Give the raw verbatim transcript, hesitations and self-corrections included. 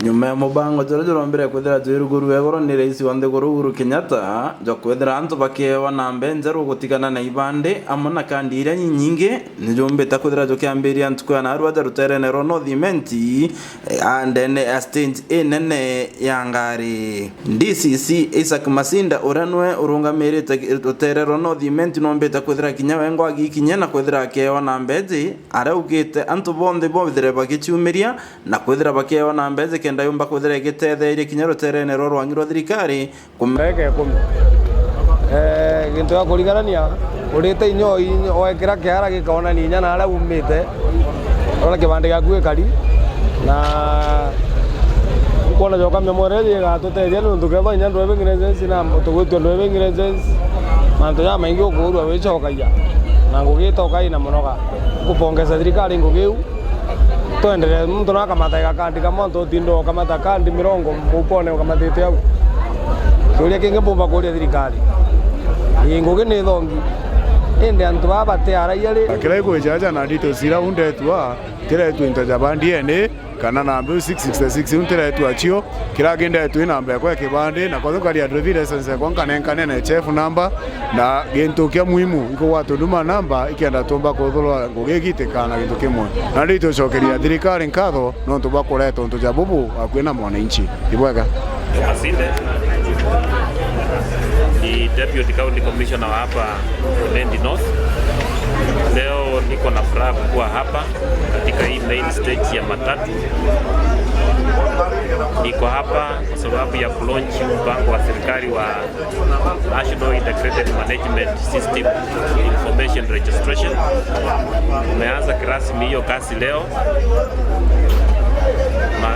Nyuma ya mubango juria jurombire kwithira jwirugurua igoro ni rais wa nthiguru Uhuru Kenyatta, jwa kwithira antu bakeewa namba injeru gutigana na ibandi amwe na kandi iria inyingi, ni jumbite kwithira jukiambiria ntuku ya narua ja ruteerene rwa North Imenti, eh, a ndene ya stage inene ya ngari. D C C Isaac Masinda, uria niwe urungamirite ruteere rwa North Imenti, nombite kwithira kinya wengwa agikinya na kwithira akeewa namba iji, araugite antu bonthe bethire bagiciumiria na kwithira bakeewa namba iji kenda yumba kwithira igitetheeria kinya ruteerene rwa rwang'i rwa thirikari. Eke ikumi. Eh, gintu gia kurigarania, urite inya oi, oekira kiara gikaonania inya na aria umite, uria kibandi giaku gikari, na nkwona joka mia mwerethi igatutethia niuntu kethwa inya driving license na tugwitue driving license, mantu jamaingi ukuurua wicokagia, na ngugi itoka ina munoga. Nkupongeza thirikari ngugi iu. Twenderee, muntu no akamata gakandi kamwe, antu utinda ukamata kandi mirongo mupone ukamatite au. Kiuria kingi mbumba kuria thirikari, ii ngugi ni thongi, indi antu baa bati araia ri? Na kiria gikwijaja na ndito cira u ndetua, tiretue into ja bandiene, kana namba iu six sixty-six iu ntiretue acio, Kiria kindetwe namba ekwa ya kibandi, na kwethirwa kari ya driving license ekwa nkanenkane na H I F namba, na gintu kia muhimu ikugwatwa nduma namba, ikenda tumba kuthurwa ngugi igitika na gintu kimwe. Na ndi tucokeria thirikari nkatho nontu bwa kureta untu ja bubu akui na mwananchi. Ibwega. Masinde, ni Deputy County Commissioner wa hapa Mendi North. Leo niko na furaha kuwa hapa katika hii main stage ya matatu. Niko hapa kwa sababu ya kulaunch mpango wa serikali wa National Integrated Management System Information Registration. Tumeanza kirasmi hiyo kazi leo. Na